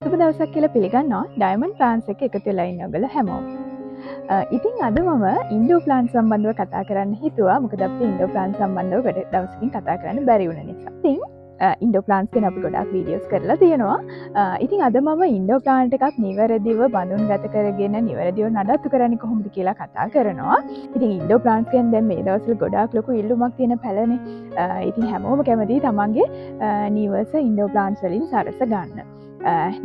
සුබ දවසක් කියලා පිළිගන්නවා ඩයමන්ඩ් ප්ලාන්ට්ස් එක එකතු වෙලා ඉන්න ඔයගොල්ලෝ හැමෝම. ඉතින් අද මම ඉන්ඩෝර් ප්ලාන්ට් සම්බන්ධව කතා කරන්න හිතුවා. මොකද අපිට ඉන්ඩෝර් ප්ලාන්ට් සම්බන්ධව ගොඩ දවසකින් කතා කරන්න බැරි වුණ නිසා. ඉතින් ඉන්ඩෝර් ප්ලාන්ට්ස් ගැන අපි ගොඩාක් වීඩියෝස් කරලා තියෙනවා. ඉතින් අද මම ඉන්ඩෝර් ප්ලාන්ට් එකක් නිවැරදිව බඳුන්ගත කරගෙන නිවැරදිව නඩත්තු කරන්නේ කොහොමද කියලා කතා කරනවා. ඉතින් ඉන්ඩෝර් ප්ලාන්ට්ස් ගැන දැන් මේ දවස්වල ගොඩාක් ලොකු ඉල්ලුමක් තියෙන පැලනේ. ඉතින් හැමෝම කැමතියි තමන්ගේ නිවස ඉන්ඩෝර් ප්ලාන්ට්ස් වලින් සරස ගන්න.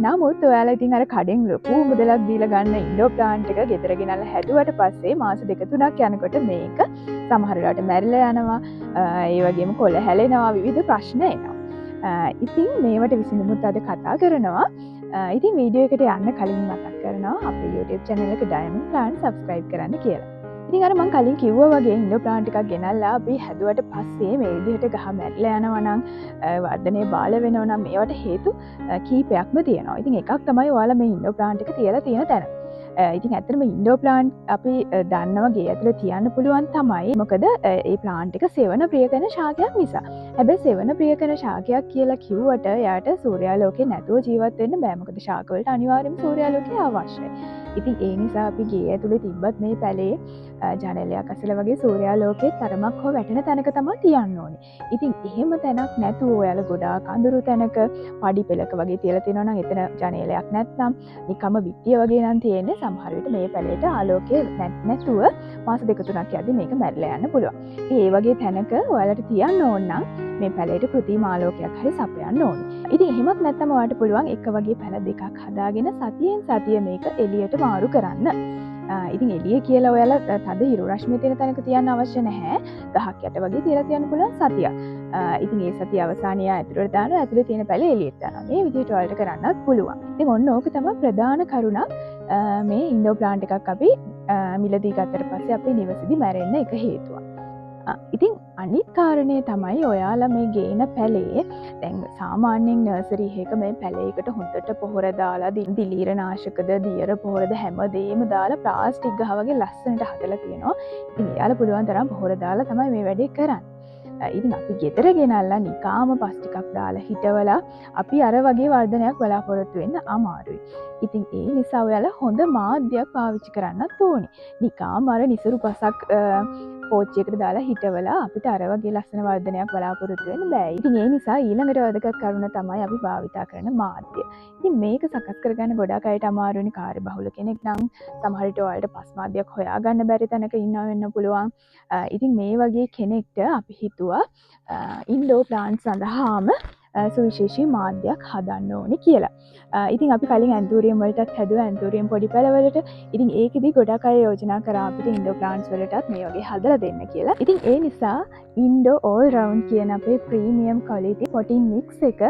නමුත් ඔයාලා ඉතින් අර කඩෙන් ලොකු මුදලක් දීලා ගන්න ඉන්ඩෝර් ප්ලාන්ට් එක ගෙදර ගෙනල්ලා හැදුවට පස්සේ මාස දෙක තුනක් යනකොට මේක සමහර වෙලාවට මැරිලා යනවා. ඒ වගේම කොළ හැලෙනවා, විවිධ ප්‍රශ්න එනවා. ඉතින් මේවට විසඳුමුත් අද කතා කරනවා. ඉතින් වීඩියෝ එකට යන්න කලින් මතක් කරනවා අපේ YouTube channel එක Diamond Plant subscribe කරන්න කියලා. ඉතින් අර මං කලින් කිව්වා වගේ ඉන්ඩෝර් ප්ලාන්ට් එකක් ගෙනල්ලා අපි හැදුවට පස්සේ මේ විදිහට ගහ මැරිලා යනවා නම්, වර්ධනය බාල වෙනවා නම් මේවට හේතු කීපයක්ම තියෙනවා. ඉතින් එකක් තමයි ඔයාලා මේ ඉන්ඩෝර් ප්ලාන්ට් එක තියලා තියෙන තැන. ඉතින් ඇත්තටම ඉන්ඩෝර් ප්ලාන්ට් අපි දන්නවා ගේ ඇතුලේ තියන්න පුළුවන් තමයි. මොකද ඒ ප්ලාන්ට් එක සෙවණ ප්‍රිය කරන ශාකයක් නිසා. හැබැයි සෙවණ ප්‍රිය කරන ශාකයක් කියලා කිව්වට එයාට සූර්යාලෝකේ නැතුව ජීවත් වෙන්න බෑ. මොකද ශාක වලට අනිවාර්යයෙන්ම සූර්යාලෝකය අවශ්‍යයි. ඉතින් ඒ නිසා අපි ගේ ඇතුලේ තිබ්බත් මේ පැලේ ජනේලයක් අසල වගේ සූර්යාලෝකයේ තරමක් හෝ වැටෙන තැනක තමයි තියන්න ඕනේ. ඉතින් එහෙම තැනක් නැතුව ඔයාලා ගොඩාක් අඳුරු තැනක පඩි පෙළක වගේ තියලා තියෙනවා නම් එතන ජනේලයක් නැත්නම් නිකම්ම බිත්තිය වගේ නම් තියෙන්නේ සමහර විට මේ පැලේට ආලෝකය නැතුව මාස දෙක තුනක් යද්දි මේක මැරිලා යන්න පුළුවන්. ඉතින් ඒ වගේ තැනක ඔයාලට තියන්න ඕන නම් මේ පැලේට කෘත්‍රිම ආලෝකයක් හරි සපයන්න ඕනේ. ඉතින් එහෙමත් නැත්නම් ඔයාලට පුළුවන් එක වගේ පැල දෙකක් හදාගෙන සතියෙන් සතිය මේක එළියට මාරු කරන්න. ඉතින් එළිය කියලා ඔයාලා තද හිරු රශ්මිය තියෙන තැනක තියන්න අවශ්‍ය නැහැ. ගහක් යට වගේ තියලා තියන්න පුළුවන් සතියක්. ඉතින් ඒ සතිය අවසානයේ ඇතුළට දානවා, ඇතුළේ තියෙන පැල එළියට දානවා. මේ විදිහට ඔයාලට කරන්නත් පුළුවන්. ඉතින් ඔන්න ඕක තමයි ප්‍රධාන කරුණක්. මේ ඉන්ඩෝර් ප්ලාන්ට් එකක් අපි මිලදී ගත්තට පස්සේ අපේ නිවසේදී මැරෙන්න එක හේතුවක්. ඉතින් අනිත් කාරණේ තමයි ඔයාලා මේ ගේන පැලේ දැන් සාමාන්‍යයෙන් නර්සරි එකක මේ පැලේකට හොඳට පොහොර දාලා දිලීර නාශකද දියර පොහොරද හැම දෙයක්ම දාලා ප්ලාස්ටික් ගහ වගේ ලස්සනට හදලා තියෙනවා. ඉතින් එයාලා පුළුවන් තරම් පොහොර දාලා තමයි මේ වැඩේ කරන්නේ. ඉතින් අපි ගෙදර ගෙනල්ලා නිකාම පස් ටිකක් දාලා හිටවලා අපි අර වගේ වර්ධනයක් බලාපොරොත්තු වෙන්න අමාරුයි. ඉතින් ඒ නිසා ඔයාලා හොඳ මාධ්‍යයක් පාවිච්චි කරන්නත් ඕනේ. නිකාම අර නිසරු පසක් පෝච්චියකට දාලා හිටවලා අපිට අර වගේ ලස්සන වර්ධනයක් බලාපොරොත්තු වෙන්න බෑ. ඉතින් ඒ නිසා ඊළඟට වැදගත් කරුණ තමයි අපි භාවිතා කරන මාධ්‍ය. ඉතින් මේක සකස් කරගන්න ගොඩාක් අයට අමාරුනේ. කාර්යබහුල කෙනෙක් නම් සමහර විට ඔයාලට පස් මාධ්‍යයක් හොයාගන්න බැරි තැනක ඉන්නවා වෙන්න පුළුවන්. ඉතින් මේ වගේ කෙනෙක්ට අපි හිතුවා, ඉන්ඩෝර් ප්ලාන්ට් සඳහාම සුවිශේෂී මාධ්‍යයක් හදන්න ඕනේ කියලා. ඉතින් අපි කලින් ඇන්තූරියම් වලටත් හැදුවා, ඇන්තූරියම් පොඩි පැලවලට. ඉතින් ඒකෙදි ගොඩක් අය යෝජනා කරා අපිට ඉන්ඩෝර් ප්ලාන්ට්ස් වලටත් මේ වගේ හදලා දෙන්න කියලා. ඉතින් ඒ නිසා ඉන්ඩෝර් ඕල් රවුන්ඩ් කියන අපේ ප්‍රීමියම් ක්වොලිටි පොටින් මික්ස් එක,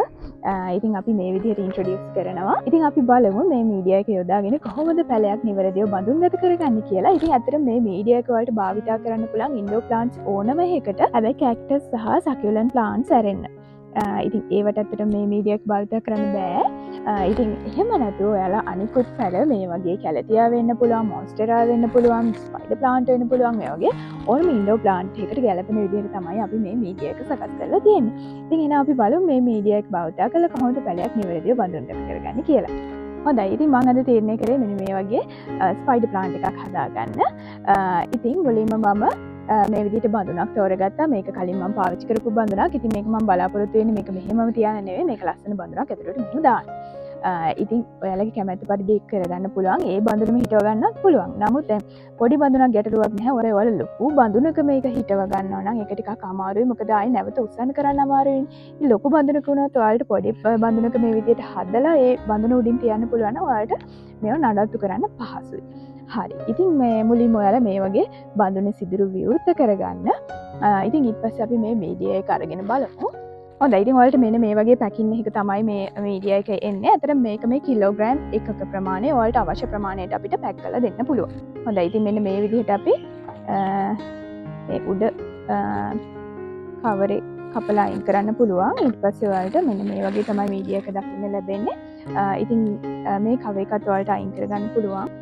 ඉතින් අපි මේ විදිහට ඉන්ට්‍රොඩියුස් කරනවා. ඉතින් අපි බලමු මේ මීඩියා එක යොදාගෙන කොහොමද පැලයක් නිවැරදිව බඳුන්ගත කරගන්නේ කියලා. ඉතින් ඇත්තටම මේ මීඩියා එක ඔයාලට භාවිතා කරන්න පුළුවන් ඉන්ඩෝර් ප්ලාන්ට්ස් ඕනම එකකට. හැබැයි කැක්ටස් සහ සකියුලන්ට් ප්ලාන්ට්ස් ඇරෙන්න. ඉතින් ඒවට ඇත්තටම මේ මීඩියා එක භාවිතා කරන්න බෑ. ඉතින් එහෙම නැතුව ඔයාලා අනිකුත් පැල මේ වගේ කැලතියා වෙන්න පුළුවන්, මොන්ස්ටෙරා වෙන්න පුළුවන්, ස්පයිඩර් ප්ලාන්ට් වෙන්න පුළුවන්, මේ වගේ ඕනම ඉන්ඩෝර් ප්ලාන්ට් එකකට ගැලපෙන විදිහට තමයි අපි මේ මීඩියා එක සකස් කරලා තියෙන්නේ. ඉතින් එහෙනම් අපි බලමු මේ මීඩියා එක භාවිතා කරලා කොහොමද පැලයක් නිවැරදිව බඳුන්ගත කරගන්නේ කියලා. ඉතින් මං අද තීරණය කරේ මෙන්න මේ වගේ, ස්පයිඩර් ප්ලාන්ට් එකක් හදාගන්න. ඉතින් මුලින්ම මම, මේ විදිහට බඳුනක් තෝරගත්තා. මේක කලින් මම පාවිච්චි කරපු බඳුනක්. ඉතින් මේක මම බලාපොරොත්තු වෙන්නේ මේක මෙහෙමම තියන්න නෙවෙයි, මේක ලස්සන බඳුනක් ඇතුළට මෙහෙම දාන්න. ඉතින් ඔයාලගේ කැමැත්ත පරිදි ඒක කරගන්න පුළුවන්. ඒ බඳුනම හිටව ගන්නත් පුළුවන්. නමුත් දැන් පොඩි බඳුනක් ගැටලුවක් නැහැ. ඔයාලා ලොකු බඳුනක මේක හිටව ගන්නවා නම් ඒක ටිකක් අමාරුයි. මොකද ආයේ නැවත උස්සන්න කරන්න අමාරුයිනේ. ඉතින් ලොකු බඳුනක වුණත් ඔයාලට පොඩි බඳුනක මේ විදිහට හදලා ඒ බඳුන උඩින් තියන්න පුළුවන් නම් ඔයාලට මේව නඩත්තු කරන්න පහසුයි. ඉතින් මේ මුලින්ම ඔයාලා මේ වගේ බඳුනේ සිදුරු විවෘත කරගන්න. ඉතින් ඊට පස්සේ අපි මේ මීඩියා එක අරගෙන බලමු. ඉතින් ඔයාලට මෙන්න මේ වගේ පැකින් එකක තමයි මේ මීඩියා එක එන්නේ. ඇත්තටම මේක මේ කිලෝග්‍රෑම් එකක ප්‍රමාණය ඔයාලට අවශ්‍ය ප්‍රමාණයට අපිට පැක් කරලා දෙන්න පුළුවන්. ඉතින් මෙන්න මේ විදිහට අපි මේ උඩ කවරේ කපලා අයින් කරන්න පුළුවන්. ඊට පස්සේ ඔයාලට මෙන්න මේ වගේ තමයි මීඩියා එක දකින්න ලැබෙන්නේ. ඉතින් මේ කවර් එකත් ඔයාලට අයින් කරගන්න පුළුවන්.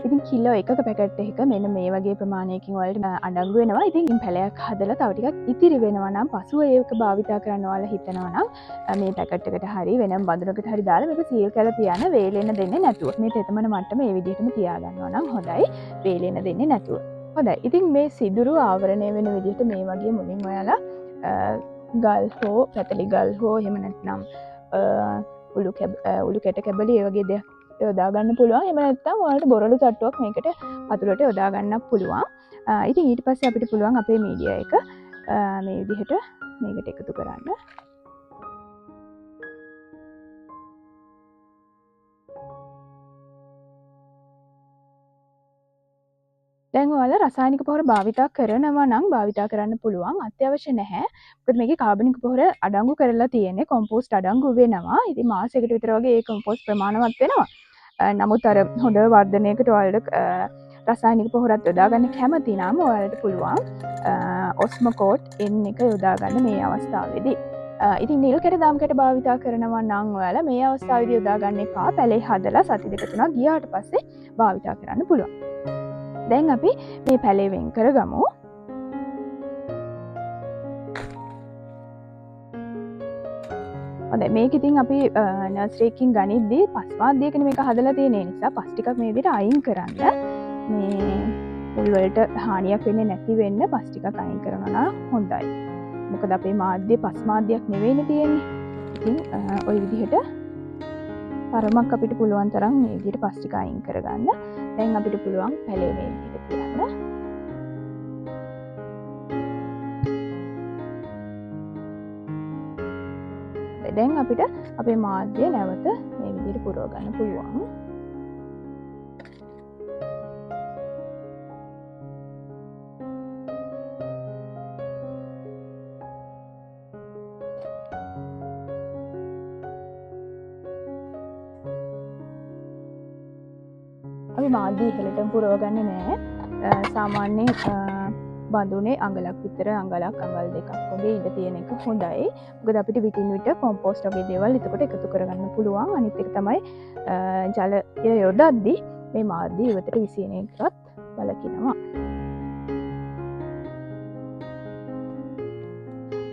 ඉතින් කිලෝ එකක පැකට් එකක මෙන්න මේ වගේ ප්‍රමාණයකින් ඔයාලට අඩංගු වෙනවා. ඉතින් පැලයක් හදලා තව ටිකක් ඉතිරි වෙනවා නම් පසුව ඒක භාවිතා කරන්න ඔයාලා හිතනවා නම් මේ පැකට් එකට හරි වෙනම බඳුනකට හරි දාලා මේක සීල් කරලා තියන්න, වේලෙන්න දෙන්නේ නැතුව. මේ තෙතමන මට්ටම මේ විදිහටම තියාගන්නවා නම් හොඳයි, වේලෙන්න දෙන්නේ නැතුව. හොඳයි. ඉතින් මේ සිදුරු ආවරණය වෙන විදිහට මේ වගේ මුලින් ඔයාලා ගල් හෝ පැතලි ගල් හෝ එහෙම නැත්නම් උළු කැට කැබලි ඒ වගේ දෙයක් යොදා ගන්න පුළුවන්. එහෙම නැත්නම් ඔයාලට බොරළු තට්ටුවක් මේකට පතුලට යොදා ගන්නත් පුළුවන්. ඉතින් ඊට පස්සේ අපිට පුළුවන් අපේ මීඩියා එක මේ විදිහට මේකට එකතු කරන්න. දැන් ඔයාලා රසායනික පොහොර භාවිතා කරනවා නම් භාවිතා කරන්න පුළුවන්, අත්‍යවශ්‍ය නැහැ. මොකද මේකේ කාබනික පොහොර අඩංගු කරලා තියෙන්නේ, කොම්පෝස්ට් අඩංගු වෙනවා. ඉතින් මාසයකට විතර වගේ ඒ කොම්පෝස්ට් ප්‍රමාණවත් වෙනවා. නමුත් අර හොඳ වර්ධනයකට ඔයාලට රසායනික පොහොරත් යොදා ගන්න කැමති නම් ඔයාලට පුළුවන් ඔස්මකෝට් එන් එක යොදා ගන්න මේ අවස්ථාවේදී. ඉතින් නිල් කැට දාම් කැට භාවිතා කරනවා නම් ඔයාලා මේ අවස්ථාවේදී යොදා ගන්න එපා. පැලේ හදලා සති දෙක තුනක් ගියාට පස්සේ භාවිතා කරන්න පුළුවන්. දැන් අපි මේ පැලේ වෙන් කරගමු. හොඳයි, මේක ඉතින් අපි නර්සරි එකකින් ගනිද්දී පස් මාධ්‍යයකනේ මේක හදලා තියෙන නිසා පස් ටිකක් මේ විදිහට අයින් කරන්න. මේ මුල් වලට හානියක් වෙන්නේ නැති වෙන්න පස් ටිකක් අයින් කරනවා නම් හොඳයි. මොකද අපේ මාධ්‍ය පස් මාධ්‍යයක් නෙවෙයිනේ තියෙන්නේ. ඉතින් ওই විදිහට තරමක් අපිට පුළුවන් තරම් මේ විදිහට පස් ටික අයින් කරගන්න. දැන් අපිට පුළුවන් පැලේ මේ විදිහට තියන්න. දැන් අපිට අපේ මාධ්‍ය නැවත මේ විදිහට පුරව ගන්න පුළුවන්. අපි මාධ්‍ය ඉහළටම පුරවගන්නේ නෑ. සාමාන්‍යයෙන් බඳුනේ අඟලක් විතර, අඟලක් අඟල් දෙකක් වගේ ඉඩ තියෙන එක හොඳයි. මොකද අපිට විටින් විට කොම්පෝස්ට් වගේ දේවල් එතකොට එකතු කරගන්න පුළුවන්. අනිත් එක තමයි ජලය යොදද්දි මේ මාධ්‍ය ඉවතට විසින එකත් වළකිනවා.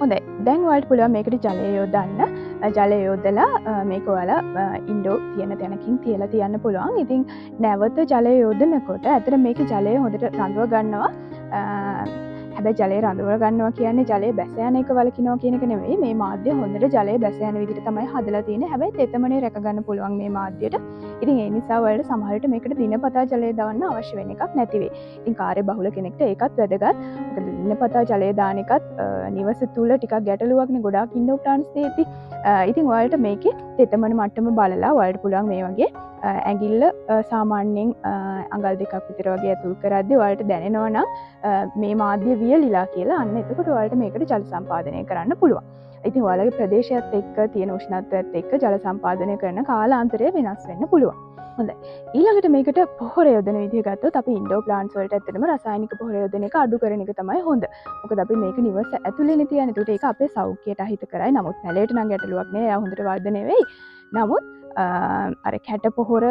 හොඳයි, දැන් ඔයාලට පුළුවන් මේකට ජලය යොදන්න. ජලය යොදලා මේක ඔයාලා ඉන්ඩෝ තියෙන තැනකින් තියලා තියන්න පුළුවන්. ඉතින් නැවත ජලය යොදනකොට ඇත්තට මේකේ ජලය හොඳට රඳව ගන්නවා. හැබැයි ජලය රඳව ගන්නවා කියන්නේ ජලය බැස යන එක වළකිනවා කියන එක නෙවෙයි. මේ මාධ්‍ය හොඳට ජලය බැස යන විදිහට තමයි හදලා තියෙන්නේ. හැබැයි තෙතමනේ රැක ගන්න පුළුවන් මේ මාධ්‍යයට. ඉතින් ඒ නිසා ඔයාලට සමහර විට මේකට දිනපතා ජලය දාන්න අවශ්‍ය වෙන එකක් නැති වෙයි. ඉතින් කාර්ය බහුල කෙනෙක්ට ඒකත් වැදගත්. මොකද දිනපතා ජලය දාන එකත් නිවස තුල ටිකක් ගැටලුවක්නේ, ගොඩාක් ඉන්ඩෝර් ප්ලාන්ට්ස් තියෙද්දි. ඉතින් ඔයාලට මේකේ තෙතමන මට්ටම බලලා ඔයාලට පුළුවන් මේ වගේ ඇඟිල්ල සාමාන්‍යයෙන් අඟල් දෙකක් විතර වගේ ඇතුල් කරද්දී ඔයාලට දැනෙනවා නම් මේ මාධ්‍ය වියලිලා කියලා, අන්න එතකොට ඔයාලට මේකට ජල සම්පාදනය කරන්න පුළුවන්. ඉතින් ඔයාලගේ ප්‍රදේශයත් එක්ක තියෙන උෂ්ණත්වයත් එක්ක ජල සම්පාදනය කරන කාලාන්තරය වෙනස් වෙන්න පුළුවන්. හොඳයි, ඊළඟට මේකට පොහොර යොදන විදිහ ගත්තොත් අපි ඉන්ඩෝර් ප්ලාන්ට්ස් වලට ඇත්තටම රසායනික පොහොර යොදන එක අඩු කරන එක තමයි හොඳ. මොකද අපි මේක නිවස ඇතුළේනේ තියන්නේ. ඒකට ඒක අපේ සෞඛ්‍යයට අහිත කරයි. නමුත් පැලේට නම් ගැටලුවක් නෑ, එයා හොඳට වර්ධනය වෙයි. නමුත් අර කැට පොහොර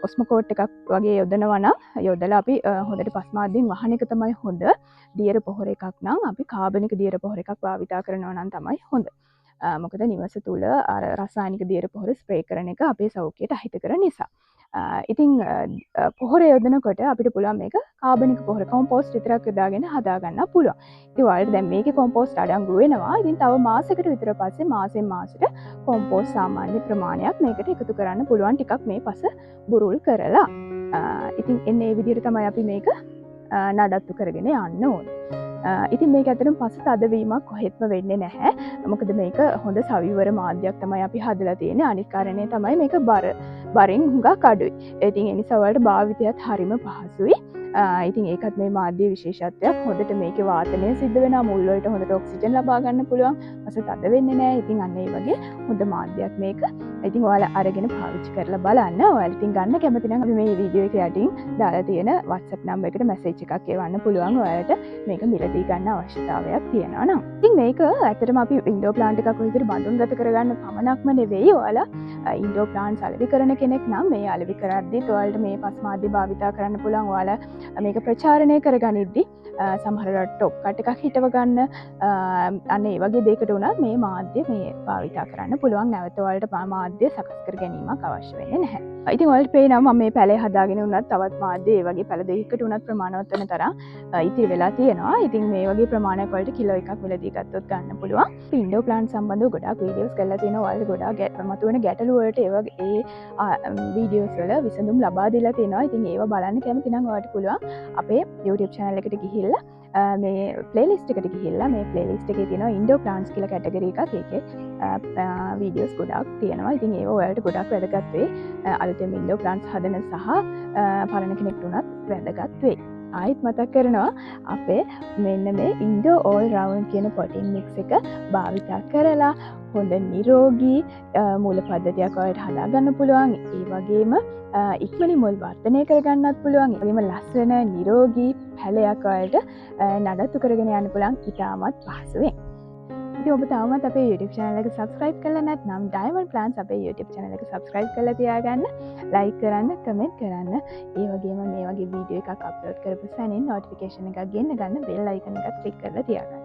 ඔස්මකෝට් එකක් වගේ යොදනවා නම් යොදලා අපි හොඳට පස් මාධ්‍යයෙන් වහන එක තමයි හොඳ. දියර පොහොර එකක් නම් අපි කාබනික දියර පොහොර එකක් භාවිතා කරනවා නම් තමයි හොඳ. මොකද නිවස තුල අර රසායනික දියර පොහොර ස්ප්‍රේ කරන එක අපේ සෞඛ්‍යයට අහිතකර නිසා. ඉතින් පොහොර යොදනකොට අපිට පුළුවන් මේක කාබනික පොහොර කොම්පෝස්ට් විතරක් යොදාගෙන හදාගන්න පුළුවන්. ඉතින් ඔයාලට දැන් මේකේ කොම්පෝස්ට් අඩංගු වෙනවා. ඉතින් තව මාසෙකට විතර පස්සේ මාසෙන් මාසෙට කොම්පෝස්ට් සාමාන්‍ය ප්‍රමාණයක් මේකට එකතු කරන්න පුළුවන් ටිකක් මේ පස බුරුල් කරලා. ඉතින් එන්නේ මේ විදිහට තමයි අපි මේක නඩත්තු කරගෙන යන්න ඕනේ. ඉතින් මේක ඇත්තටම පස තදවීමක් කොහෙත්ම වෙන්නේ නැහැ. මොකද මේක හොඳ සවිවර මාධ්‍යයක් තමයි අපි හදලා තියෙන්නේ. අනිත් කාරණේ තමයි මේක බරින් හුඟක් අඩුයි. ඉතින් ඒ නිසා ඔයාලට භාවිතයත් හරිම පහසුයි. ඉතින් ඒකත් මේ මාධ්‍ය විශේෂත්වයක්. හොඳට මේකේ වාතනය සිද්ධ වෙනවා. මුල් වලට හොඳට ඔක්සිජන් ලබා ගන්න පුළුවන්. පස තද වෙන්නේ නැහැ. ඉතින් අන්න ඒ වගේ හොඳ මාධ්‍යයක් මේක. ඉතින් ඔයාලා අරගෙන පාවිච්චි කරලා බලන්න. ඔයාලා ඉතින් ගන්න කැමති නම් අපි මේ වීඩියෝ එක යටින් දාලා තියෙන WhatsApp number එකට මැසේජ් එකක් එවන්න පුළුවන් ඔයාලට මේක මිලදී ගන්න අවශ්‍යතාවයක් තියෙනවා නම්. ඉතින් මේක ඇත්තටම අපි ඉන්ඩෝර් ප්ලාන්ට් එකක් විදිහට බඳුන්ගත කරගන්න පමණක්ම නෙවෙයි, ඔයාලා ඉන්ඩෝර් ප්ලාන්ට්ස් අලෙවි කරන කෙනෙක් නම් මේ අලෙවි කරද්දිත් ඔයාලට මේ පස් මාධ්‍ය භාවිතා කරන්න පුළුවන්. ඔයාලා මේක ප්‍රචාරණය කරගනිද්දි සමහර වෙලාවට ටොප් කට් එකක් හිටව ගන්න, අන්න ඒ වගේ දෙයකට උනත් මේ මාධ්‍ය මේ භාවිතා කරන්න පුළුවන්. නැවත ඔයාලට මාධ්‍ය සකස් කර ගැනීමක් අවශ්‍ය වෙන්නේ නැහැ. ඉතින් ඔයාලට පේනවා මම මේ පැලේ හදාගෙන උනත් තවත් මාධ්‍ය ඒ වගේ පැල දෙකකට උනත් ප්‍රමාණවත් වෙන තරම් ඉතිරි වෙලා තියෙනවා. ඉතින් මේ වගේ ප්‍රමාණයක් ඔයාලට කිලෝ එකක් මිලදී ගත්තොත් ගන්න පුළුවන්. ඉන්ඩෝර් ප්ලාන්ට් සම්බන්ධව ගොඩාක් වීඩියෝස් කරලා තියෙනවා. ඔයාලට ගොඩාක් මතුවෙන ගැටලු වලට ඒ වගේ ඒ වීඩියෝස් වල විසඳුම් ලබා දීලා තියෙනවා. ඉතින් ඒවා බලන්න කැමති නම් ඔයාලට පුළුවන් අපේ YouTube channel එකට ගිහිල්ලා මේ ප්ලේලිස්ට් එකට ගිහිල්ලා මේ ප්ලේලිස්ට් එකේ තියෙනවා ඉන්ඩෝර් ප්ලාන්ට්ස් කියලා කැටගරි එකක්. ඒකේ වීඩියෝස් ගොඩාක් තියෙනවා. ඉතින් ඒවා ඔයාලට ගොඩාක් වැදගත් වෙයි. අලුතෙන් ඉන්ඩෝර් ප්ලාන්ට්ස් හදන සහ පරණ කෙනෙක්ට උනත් වැදගත් වෙයි. ආයෙත් මතක් කරනවා අපේ මෙන්න මේ ඉන්ඩෝර් ඕල් රවුන්ඩ් කියන පොටින් මික්ස් එක භාවිතා කරලා හොඳ නිරෝගී මූල පද්ධතියක් ඔයාලට හදාගන්න පුළුවන්. ඒ වගේම ඉක්මනින් මුල් වර්ධනය කරගන්නත් පුළුවන්. ඒ වගේම ලස්සන නිරෝගී පැලයක් ඔයාලට නඩත්තු කරගෙන යන්න පුළුවන් ඉතාමත් පහසුවෙන්. ඉතින් ඔබ තවමත් අපේ YouTube channel එක subscribe කරලා නැත්නම් Diamond Plants අපේ YouTube channel එක subscribe කරලා තියාගන්න, like කරන්න, comment කරන්න. ඒ වගේම මේ වගේ වීඩියෝ එකක් අප්ලෝඩ් කරපු සැනින් නොටිෆිකේෂන් එකක් ගෙන්න ගන්න බෙල් අයිකන් එකත් ක්ලික් කරලා තියාගන්න.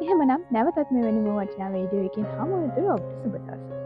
එහෙමනම් නැවතත් මෙවැනි වටිනා වීඩියෝ එකකින් හමු වෙනතුරු ඔබට සුබ දවසක්.